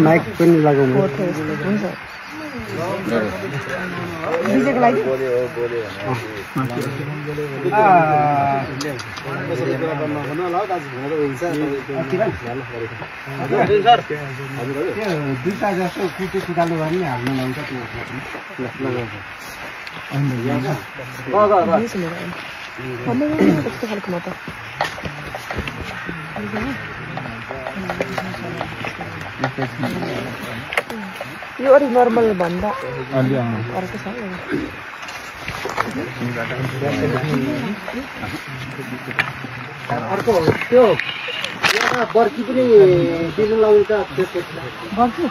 mic पनि लगाउनु DJ को लागि दुईटा जस्तो कुटे कुटालो गर्ने हाल्नु लाउँछ कस्तो खालको म त यो अलिक नर्मल भन्दा अर्को छ अर्को त्यो बर्की पनि दिनु लाउँछ बर्की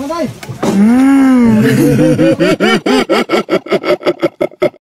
बाजे